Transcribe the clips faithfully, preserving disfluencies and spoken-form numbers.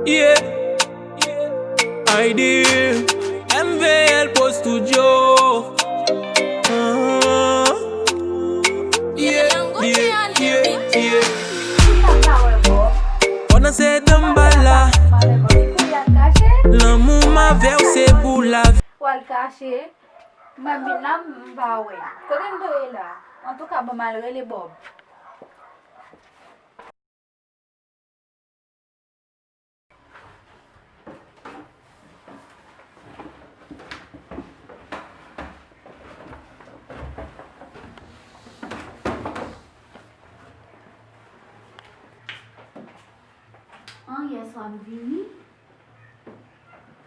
Yeah, I D, M V L Pro Studio. Ah, yeah, yeah, yeah, yeah. Pandan se danmbala, lanmou m avè w se pou lavi. W al kache. Mwen vin la, m pa wè. Kote m te ye la? Antouka, ban m al rele Bob. An, yèswa m vini.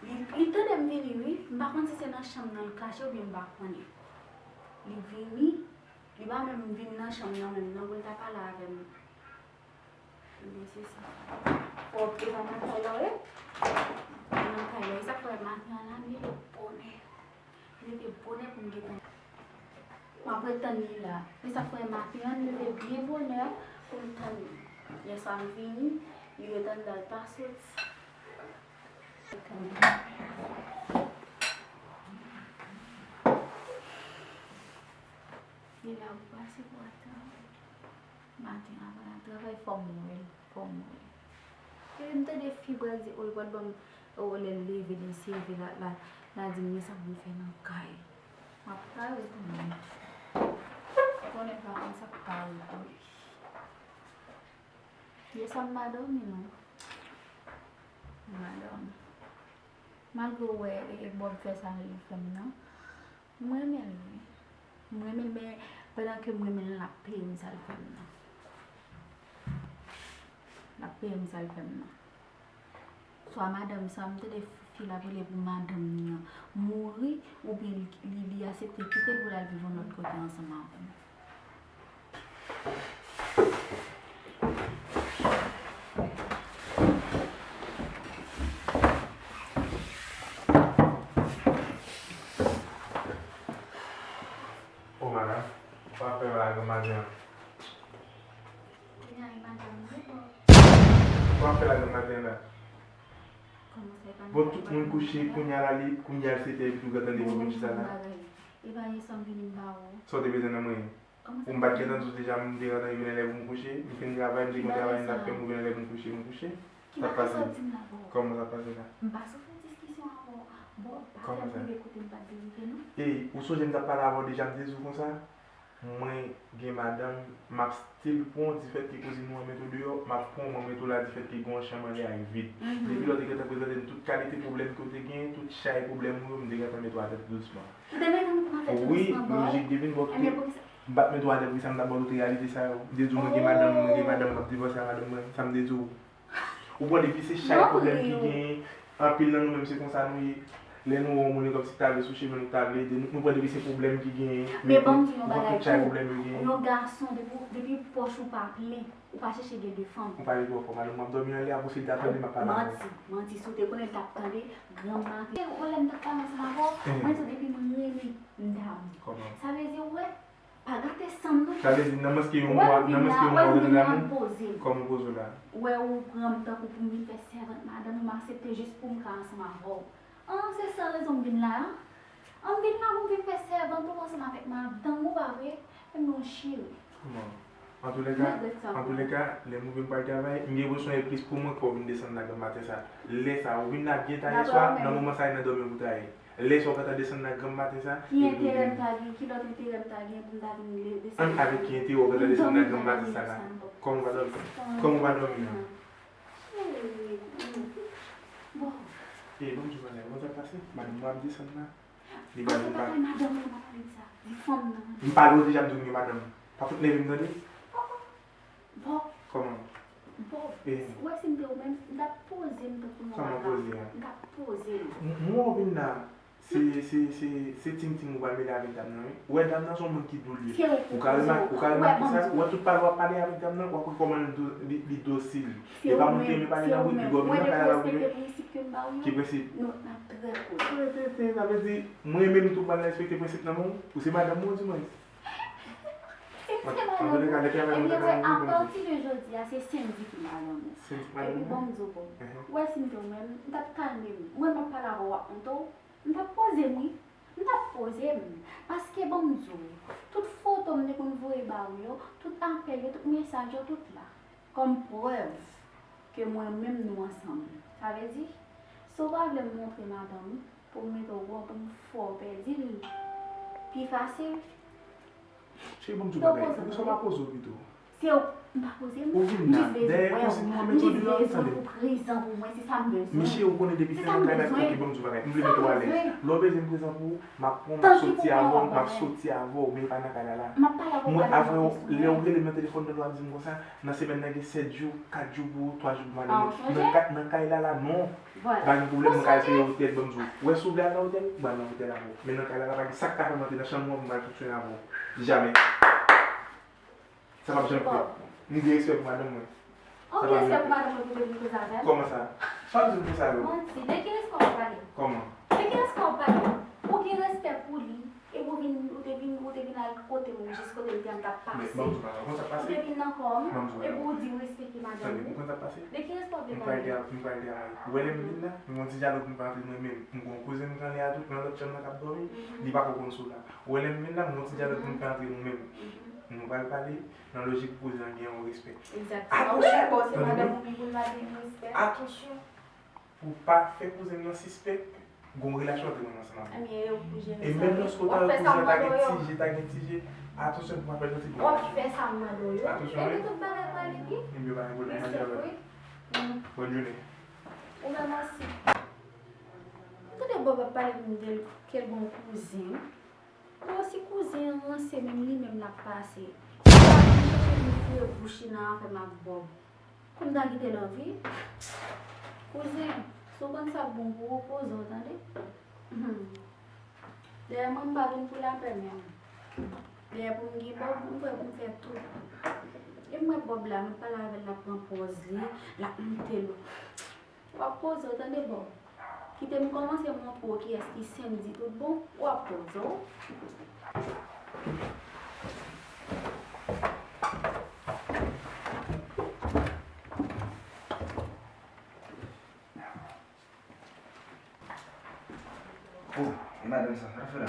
Li, li tande m vini, wi. M pa konn si se nan chanm nan l kache oubyen m pa konnen. Li vini, li pa menm vin nan chanm nan menm non pou l ta pale avè m. Ebyen, se sa. Fò w te nan kay la, wi. Nan kay la, e sa k fè maten an la, m leve bonè. M leve bonè pou m gentan. M ap ret tann li la. E sa k fè maten an, m leve byen bonè pou m tann li. Yèswa m vini, li ret anndan, l pa soti. E la ou pase pou al travay. Maten avan l al travay, fò m wè l, fò m wè l. Epi m tande fi pral di, o, l pral ban m, o, lè l leve, lè l seve, la, la, la di m, men sa pou m fè nan kay. M ap pale pou mwen. Konnen pa konn sa k pale tou. Yè sa m pa dòmi non. M pa dòmi. Malgre w wè e, e Bob fè sa li fè m nan, m renmen l wi. M renmen l, men pandan ke m renmen l, l ap peye m sa l fè m nan. L ap peye m sa l fè m nan. Swa madanm sa, m tande fi la ap rele pou madanm li an mouri, oubyen li, li, li aksepte kite l pou l al viv yon lòt kote ansanm avè m. O madanm, sa w ap fè la granm maten an? Kounye a e madanm li, bon. Sa w ap fè la granm maten an la? Kòman sa e pa nan... Bon, tout moun kouche, kounye a la, li, kounye a l sèt è epi tou gentan leve pou vin chita la. E pa yè swa m vini m ba ou. Sa w te bezwen nan mwen? Pou m pa t gentan di w deja, m te gentan vin lè pou m kouche, m fin travay, m te gen travay m t ap fè, m vin lè pou m kouche, m kouche. Sa k pase? Kòman sa pase la? M pa sot fè diskisyon avè w. Bon, pa fè m rive kote m pa t dwe rive non. Ey, ou sonje m t ap pale avè w deja, m te di w konsa? Mwen gen madanm, m ap still pran w difèt ke kouzin ou an met ou deyò, m ap pran w mwen met ou la difèt ke gen yon chanm anlè a k vid. Depi lè w te gentan prezante m tout kalite pwoblèm ke w te genyen, tout chay pwoblèm ou yo, m te gentan met ou atè tou dousman. Ou te mete m atè tou dousman, bon. Wi, lojik te vin, bon, m pa t met ou atè poukisa m t ap ba w tout reyalite sa yo. M te di w mwen gen madanm, mwen gen madanm, m ap divòse a madanm mwen, sa m te di w. Ou pran depi se chay pwoblèm ki genyen, anpil nan nou menm se konsa nou ye. Lè nou wè yon moun e kòmsi ta vle sou chemen nou, ta vle ede nou, nou pran depi se pwoblèm ki genyen, nou pran tout chay pwoblèm yo genyen. Yon gason, depi, depi pòch ou pa plen, ou pa chèche gen de fanm. Ou pale twò fò, madanm, m ap dòmi anlè a, pou se ta tande m ap pale avè w. Manti, manti, si w te konnen l t ap tande, granm maten. Ou wè lè m t ap pale ansanm avè w, mwen di w depi m renmen, m damou. Sa vle di, ou wè, pa gate san m non. Sa vle di, nan mwen se yon mwa, nan mwen se yon mwa ou rete damou. Kòman w poze w la? Ou wè ou pran m tankou pou m vin fè sèvant madanm ou, m aksepte jis pou m ka ansanm avè w. An, se sèl rezon m vin la a. An, m vin la pou m vin fè sèvant ou ansanm avèk madanm ou, pa vre? Menm yon cheri. Kòman? Antouleka, antouleka, lè m rive m pral travay, m gen pou sonje plis pou mwen ke w vin desann nan granm maten sa. Lè sa, ou vin la byen ta yè swa, nan moman sa, e nan dòmi w pou ta ye. Lè sa w gentan desann nan granm maten sa, ki enterè m ta gen, ki lòt enterè m ta gen pou m ta vin desann nan granm maten sa? Avèk ki enterè w gentan desann nan granm maten sa la? Kòman w pa dòmi? Kòman w pa dòmi an? Bon. E, ban m di w bagay, ou konn sa k pase? Madanm mwen ap desann la. Li ba nou pa. Madanm mwen, pa pale de sa. Di fanm nan. M pale w deja, m di w m gen madanm. Pa fout nève m, tande? Bon. Kòman? Bon, ou wè si m te ou menm, m t ap poze m tankou yon vagabon. M t ap poze m. M wè w vin la, se, se, se, se ting ting ou pral mele avèk dam nan, wi. Ou wè dam nan se yon moun ki dou l ye. Ou ka remake, ou ka remake sa, ou wè tout pale w ap pale avèk dam nan, w ap wè kòman li do-, li, li dosil. E pa moun ki renmen pale nan bouch, li gòmen nan kay la, w ap goumen. Ki prensip? Sa vle di, mwen menm tou m pral respekte prensip nan men w. Ou se madanm mwen, ou di mwen. Se Èske madanm ou? Ebyen, wè, apati de jodi a, se Sendy ki madanm ou. Epi, bon, m di w, bon, ou wè, si m te w menm, m t ap kalme m. Mwen, m ap pale avè w, w ap monte w. M t ap poze m, wi. M t ap poze m. Paske, bon, m di w, tout foto m te konn voye ba ou yo, tout apèl yo, tout mesaj yo, tout la. Kòm prèv ke mwen menm nou ansanm. Sa vle di, si w pa vle m montre madanm ou, pou m mete w okouran, pou m fè w pèdi l pi fasil. Cheri, ban m di w bagay. Poukisa w pa poze w pito? Se w, m pa poze m. Ou vin la, dèyè konsi nou an met w deyò, tande. M jis bezwen pou prezan pou mwen, se sa m bezwen. Men cheri, ou konnen depi se nan kay la, ok, ban m di w bagay. M vle mete w alèz. Lè w bezwen prezan pou ou, m ap pran w, m ap soti avè w, m ap soti avè w, men pa nan kay la la. Mwen, avè w, lè w rele m nan telefòn, w ap di m konsa, nan semèn nan gen sèt jou, kat jou pou ou, twa jou pou madanm ou. Nan ka-, nan kay la la, non. Pa gen pwoblèm, mwen ka al peye otèl, ban m di w. Ou wè, si w vle al nan otèl, ou pral nan otèl avè w. Men nan kay la la, pa gen sa k ka fè m antre nan chanm ou an pou m al fonksyone avè w. Jamè. Sa p ap janm fèt. M gen respè pou madanm mwen. Ou gen respè pou madanm mwen pou te vin koze avè l? Kòman sa? Sa w di m konsa yo? Manti. De ki respè w ap pale? Kòman? De ki respè w ap pale? Ou gen respè pou li, epi ou vin, ou te vin, ou te vin al kote m, jis kote m te an t ap pase. Ou te vin nan kò m, epi ou di w respekte madanm ou. De ki respè w ap pale? M pral travay. Ou wè lè m vin la, m gen yon ti dyalòg m fè antre mwen menm. M gen yon kouzen m gen anlè a tou, nan lòt chanm nan k ap dòmi, li pako konn sou la. Ou wè lè m vin la, m gen yon ti dyalòg m fè antre nou menm. Nou pral pale nan lojik pou kouzen an gen yon respè. Egzakteman. Atansyon, wi, bon, se madanm ou, men pou l pa gen respè. Atansyon pou pa fè kouzen m nan sispèk gen yon relasyon antre mwen ansanm avè w. E menm lòske w ta wè kouzen an ta gen ti je, ta gen ti je, atansyon pou pa fè yon ti relasyon. W ap fè sa m mande w yo. Atansyon, wi. Epi tout bagay pral byen. Ebyen, pa gen pwoblèm, mwen di avè w. Bòn jounen. Ou menm osi. Tande Bob ap pale pou m de l, ke l gen yon kouzen. Bon, si kouzen an ranse menm, li menm l ap pase. Li ap vin foure bouch li nan afè m ak Bob. Pou m ta kite l anvi? Kouzen, si w konn sa k bon pou ou, poze w, tande. Dayè, mwen, m pa vin pou lapè menm. Dayè, pou m gen Bob, m prè pou m fè tout. E m wè Bob la, m ap pale avè l, l ap pran pòz li, l ap monte l. W ap poze w, tande, Bob. Kite m kòmanse montre w kiyès ki Sendy tout bon, w ap poze w. Oh, e madanm sa, sa l ap fè la?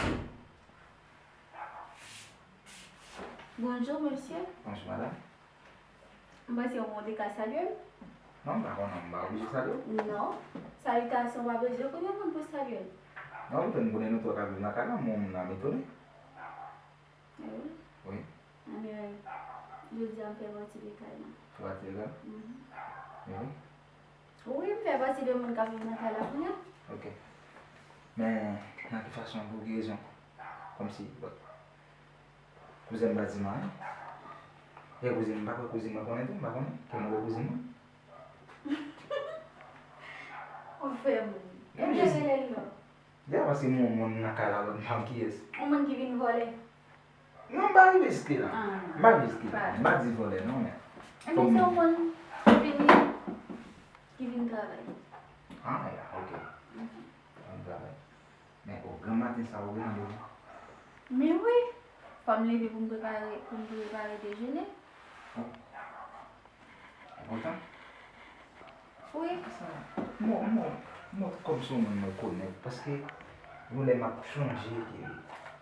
Bonjou, mesye. Bonjou, madanm. M panse w te ka salye m. Non, m pa konnen, m pa oblije salye w. Non. Salitasyon pa bezwen konn yon moun pou salye l. Non, m konn konnen nou twa k ap viv nan kay la, men yon moun la m etone. Wi. Wi. Anben, jodi a m fè pati de kay la. Fè pati de kay la? Mhm. Wi. Wi, m fè pati de moun k ap viv nan kay la kounye a. Ok. Men, nan ki fason, pou ki rezon? Kòmsi, bon, kouzen m pa di m anyen. E kouzen m, m pa kwè kouzen mwen konnen tou, m pa konnen. Ke mwen wè kouzen mwen. Ou fè moun. Ebyen, rele l non. Deja, paske m wè yon moun nan kay la, m pa konn kiyès. Yon moun ki vin vòlè. Non, m pa rive jis la. Ah, non. M pa rive jis la. M pa di vòlè, non, men. Ebyen, se yon moun ki vin, ki vin travay. Ah, ya, ok. Mhm. Vin travay. Men, o gran maten sa, ou gen randevou? Men wi. Fò m leve pou m prepare, pou m prepare dejene. Oh. Enpòtan? Wi. Sa, mwen, mwen, mwen, kòm se yon moun mwen konèt, paske yon lè m ap chonje ke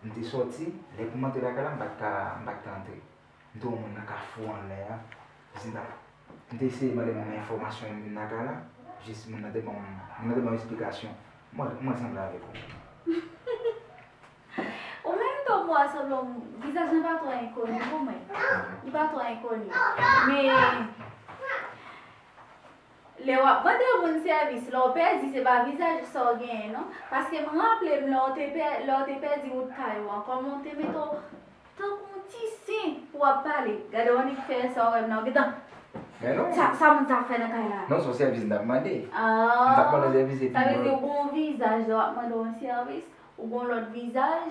m te sòti, lè pou m antre lakay la, m pa t ka, m pa t ka antre. M te wè yon moun nan kafou anlè a, jis m t ap, m te eseye mande moun nan enfòmasyon, m vin lakay la, jis moun nan te ban m, moun nan te ban m esplikasyon. Mwen, mwen sanble avèk ou. Ou menm tou, mwen sanble yon moun. Vizaj lan pa twò enkoni pou mwen. Li pa twò enkoni. Men, lè w ap mande yon moun sèvis, lè w pèdi, se pa vizaj sa w genyen, non. Paske m raple m, lè w te pè-, lè w te pèdi wout kay ou an, kòman w te mete w tankou yon ti sen pou w ap pale. Gade w annik fè sa w wè m nan, w gentan. Men non. Sa, sa moun sa ap fè nan kay la? Non, se yon sèvis m t ap mande. Ah. M t ap mande yon sèvis epi. Sa vle di ou gen yon vizaj lè w ap mande yon sèvis, ou gen yon lòt vizaj.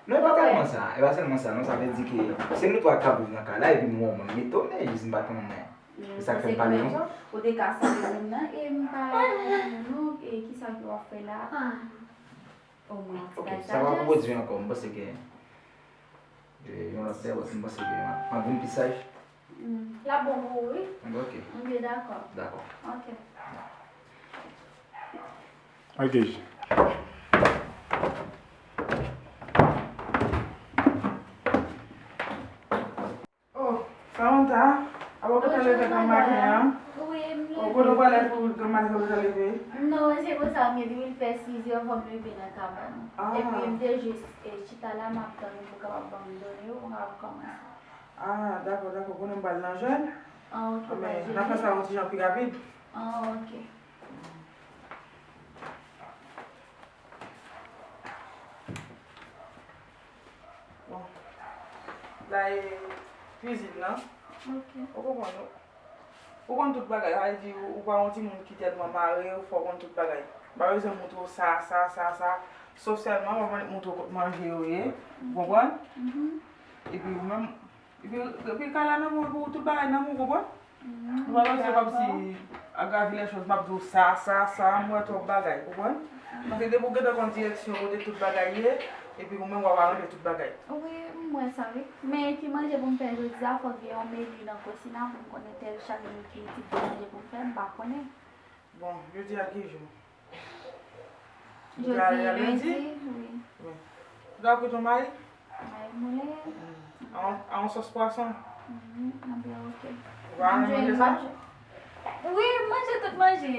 Non, e pa tèlman sa. E pa sèlman sa, non. Sa vle di ke se nou twa k ap viv nan kay la, epi nou wè yon moun. M etone, jis m pa konnen. E sa k fè m pale konsa. Ou te ka salye moun nan, e m pa konnen non, e kisa ke w ap fè la. Omwen, yon ti bagay sajès. Ok, sa pa pwodui ankò, m panse ke E, yon lòt lè, paske m panse ke m ap, m ap vin pi saj. Mm, l ap bon pou ou, wi. Ok. M byen dakò. Dakò. Ok. Ok. Oh, Samantha, apa w gentan leve tan maten an? Wi, m leve. Oh, kote w prale pou tan maten sa w gentan leve? Non, se pou sa m di w, li fè sis è, fò m leve nan kabann. Ah. Epi m te jis, eh, chita la, m ap tann ou pou w kapab ban m done yo, pou m kapab kòmanse. Ah, dakò, dakò. Kounye a m pral nan jèn. Ah, ok, ah, men, n a fè sa yon ti jan pi rapid. Ah, ok. Bon. La e kwizin nan. Ok. Ou konprann, non? Ou konn tout bagay. Sa vle di, ou, ou pa yon timoun ki tèlman mare, ou fò konn tout bagay. M pa bezwen montre w sa, sa, sa, sa. Sof sèlman, mwen montre w kot manje yo ye. Ou konprann? Mhm. Epi ou menm, epi, epi kay la nan men w, pou tout bagay nan men w, konprann? Mm, nou pa bezwen dakò. Kòmsi agravi lè choz, m ap di w sa, sa, sa, m wè twòp bagay, konprann? Paske depi w gentan konn direksyon kote tout bagay ye, epi ou menm w ap aranje tout bagay. Wi, m wè sa, wi. Men ki manje pou m fè jodi a, fòk gen yon meni nan kosina pou m konnen tèl chak jou ki tip de manje pou m fè, m pa konnen. Bon, jodi a ki jou? Jodi a lendi, wi. Wi. Ou ta kwit yon mayi? Mayi moulen. Mm. A yon, a yon sòs pwason? Mhm, anben, ok. Ou pa renmen manje sa? Wi, m manje tout manje.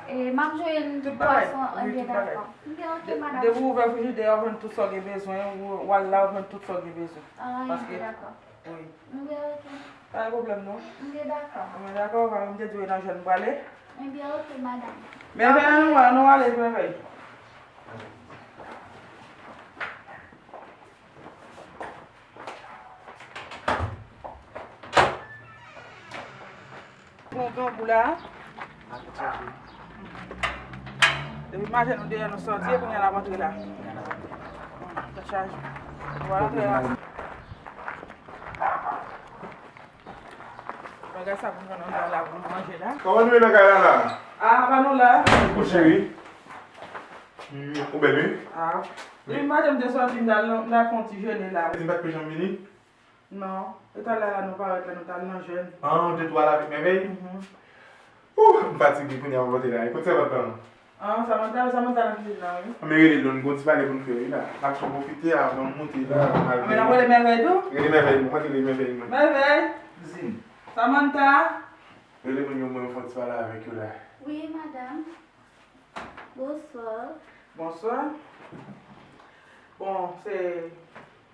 E, m ap jwenn tout bagay. Pwason, anben, dakò. Anben, ok, de-, madanm. Depi w ouvè frijidè a, w jwenn tout sa w gen bezwen, ou, w al la, w jwenn tout sa w gen bezwen. Ah, anben, dakò. Wi. Anben, ok. Pa gen pwoblèm, non. Anben, dakò. Anben, dakò, pa menm te di w e nan jèn m prale. Anben, ok, madanm. Mèvèy, ann nou, ann nou ale, Mèvèy. Bon, grangou la. Depi maten nou deyò nou sòti, e kounye a n ap antre la. Tèt chaje. Vwala, trè rapid. Bagay sa pou nou nan la pou nou manje la. Kòman nou ye nan kay la la? Ah, pa nou la. Koukou cheri. Mm, ou bèl wi. Ah. Depi maten m te sòti, m t al, m t al fè yon ti jene la. Di m pa t pe janm vini? Non. E talè la nou parèt la, nou t al nan jèn. Ah, ou te tou al avèk Mèvèy? Mhm. Ouh, m fatige kounye a pou monte la. Kote sèvant lan? Ah, Samantha, Samantha nan kizin nan, wi. Ah, men rele l non, nou gon ti pale pou n fè, wi, la. N ap sot pwofite avan m monte la, m al. Ah, men n ap rele Mèvèy tou? Rele Mèvèy, mwen te rele Mèvèy, mwen. Mèvèy! Kouzin. Samantha! Rele moun yo, mwen fè yon ti pale avèk yo la. Wi, madanm. Bonswa. Bonswa. Bon, se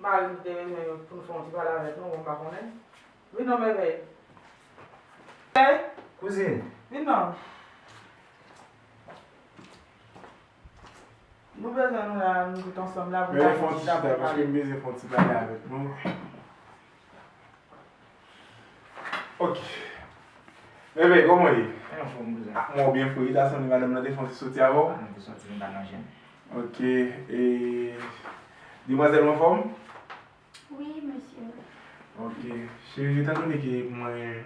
mari m ki te bezwen pou nou fè yon ti pale avèk nou, bon, m pa konnen. Vin non, Mèvèy. Mèvèy! Kouzin. Vin non. Nou bezwen nou la, nou tout ansanm la, pou nou ta fè yon ti chita, paske m bezwen fè yon ti pale avèk nou. Ok. Mèvèy, kòman w ye? Mwen anfòm, kouzen. Ah, mwen byen fre, ta sanble madanm nan te fè yon ti soti avè w? Ah, mwen te soti, mwen t al nan jèn. Ok, e, demwazèl ou anfòm? Wi, mesye. Ok. Cheri, etandone ke mwen,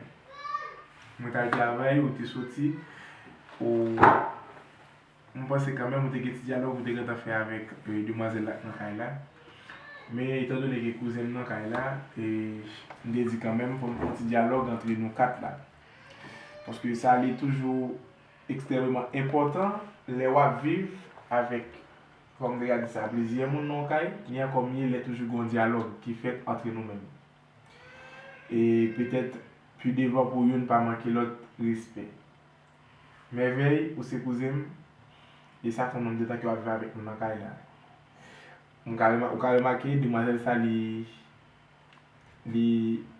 mwen t al travay, ou te soti, ou M panse kanmenm ou te gen ti dyalòg ou te gentan fè avèk, e, demwazèl la k nan kay la. Men, etandone ke kouzen m nan kay la, e, m te di kanmenm, fò m fè yon ti dyalòg antre nou kat la. Paske sa, li toujou ekstrèmeman enpòtan lè w ap viv avèk, kòm m te ka di sa, plizyè moun nan yon kay, ni ankò mye lè toujou gen yon dyalòg ki fèt antre nou menm. E petèt, pi devan pou youn pa manke lòt respè. Mèvèy, ou se kouzen m, e sa fè yon nonm de tan ke w ap viv avèk nou nan kay la. M ka rema-, ou ka remake, demwazèl sa, li, li,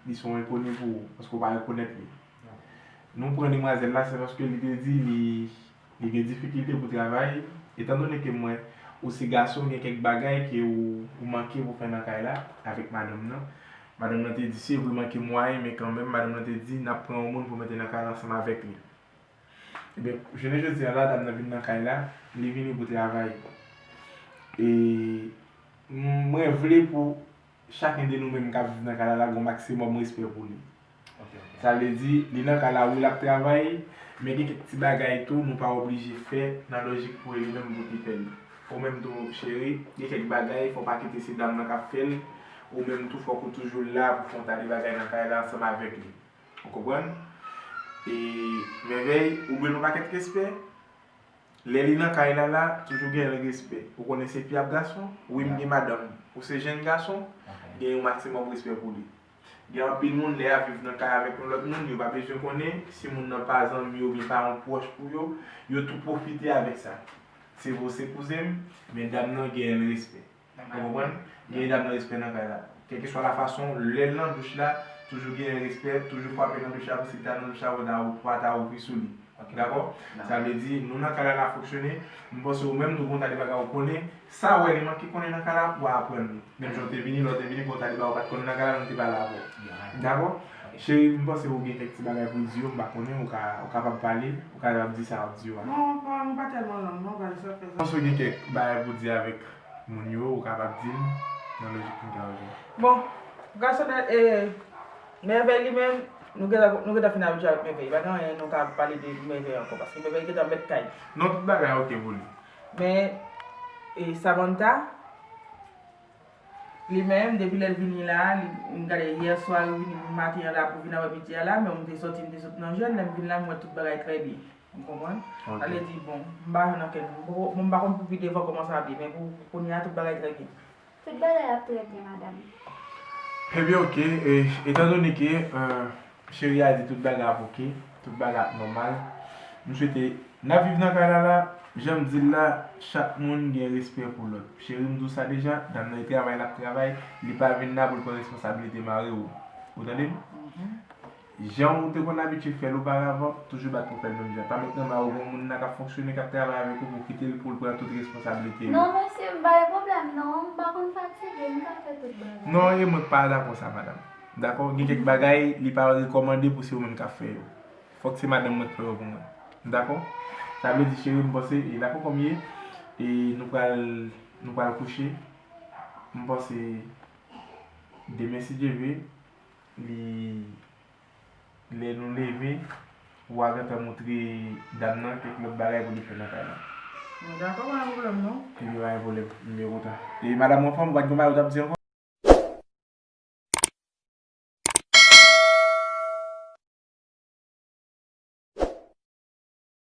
li se yon enkoni pou ou, paske w pa rekonèt li. Nou pran demwazèl la, se paske li te di li, li gen difikilte pou travay. Etandone ke mwen, ou se gason, gen kèk bagay ke ou, ou manke pou fè nan kay la, avèk madanm nan. Madanm nan te di, se vre, manke mwayen, men kanmenm, madanm nan te di, n ap pran yon moun pou mete nan kay la ansanm avèk li. Ebyen, jounen jodi a la, dam nan vin nan kay la, li vini pou travay. E mwen vle pou chaken de nou menm k ap viv nan kay la, la gen yon maksimòm respè pou li. Ok, ok. Sa vle di, li nan kay la, wi, l ap travay, men gen kèk ti bagay tou, nou pa oblije fè nan lojik pou li menm pou li fè l. Ou menm tou, cheri, gen kèk bagay, fò w pa kite se dam nan k ap fè l, Ou menm tou, fòk ou toujou la pou fè yon ta de bagay nan kay la ansanm avèk li. Ou konprann? E Mèvèy, ou dwe l yon pakèt respè. Lè li nan kay la la, toujou gen l respè. Ou konnen se fi ap gason, wi, m gen madanm. Ou se jenn gason, gen yon maksimòm respè pou li. Gen anpil moun, lè y ap viv nan kay avèk yon lòt moun, yo pa bezwen konnen si moun nan pa zanmi yo oubyen pa yon pwòch pou yo, yo tou pwofite avèk sa. Se vre, se kouzen m, men dam nan gen l respè. Ou konprann? Gen dam nan respè nan kay la. Kèlkeswa la fason, lè l nan douch la, toujou gen respè, toujou frape nan douch la, pou si l ta nan douch la, pou ta, pou pa ta ouvri sou li. Dakò? Sa vle di, nou nan kay la n ap fonksyone, m panse ou menm, nou gon ta de bagay ou konnen, sa ou wè li manke konnen nan kay la, w a aprann li. Menm jan w te vini, lè w te vini, gon ta de bagay ou pa t konnen nan kay la, nou te pale avè w. Dakò? Cheri, m panse ou gen kèk ti bagay pou di yo, m pa konnen, ou ka, ou kapab pale, ou kapab di sa w ap di yo a. Non, pa, nou pa tèlman long, non, pa sa fè sa. M panse ou gen kèk bagay pou di avèk moun yo, ou kapab di m nan lojik pou m ta jwe. Bon, gason nan, e, Mèvèy li menm, nou gentan, nou gentan fin abitye avèk Mèvèy. Pa gen anyen nou ka pale de Mèvèy ankò, paske Mèvèy gentan mèt kay. Non, tout bagay oke pou li. Men, e, Samantha, li menm, depi lè l vini la, li, m gade yè swa, li vini maten an la pou vin apre midi a la, men m te soti, m te sot nan jèn, lè m vin la, m wè tout bagay trè byen. Ou konprann? Sa vle di, bon, m pa jwenn ankenn, m poko, bon, m pa konn pou pi devan kòman sa ap ye, men pou kounye a, tout bagay trè byen. Tout bagay ap trè byen, madanm. Ebyen, oke, e, etandone ke, e, cheri a di tout bagay ap oke, tout bagay ap nòmal, m swete n ap viv nan kay la la, jan m di l la, chak moun gen respè pou lòt. Cheri, m di w sa deja, dam nan e travay l ap travay, li pa vin la pou l pran responsablite mari w. Ou tande m? Jan ou te konn abitye fè l oparavan, toujou bat pou fè l menm jan. Pa met nan men w gon moun la k ap fonksyone, k ap travay avèk ou pou kite l pou l pran tout responsablite yo. Non, mesye, m pa gen pwoblèm, non. M pa konn fatige, m ka fè tout bagay. Non, e mwen k pa dakò sa, madanm. Dakò? Gen kèk bagay, li pa rekòmande pou se ou menm k ap fè yo. Fòk se madanm mwen k fè yo pou mwen. Dakò? Sa vle di, cheri, m panse, e dakò kòm ye, e nou pral, nou pral kouche. M panse, demen, si Dye vle, li, lè nou leve, w a gentan montre dam nan kèk lòt bagay pou li fè nan kay la. Bon, dakò, pa gen pwoblèm, non. Ebyen, pa gen pwoblèm. M byen kontan. E madanm ou anfòm, ou pa t gen bagay ou t ap di ankò?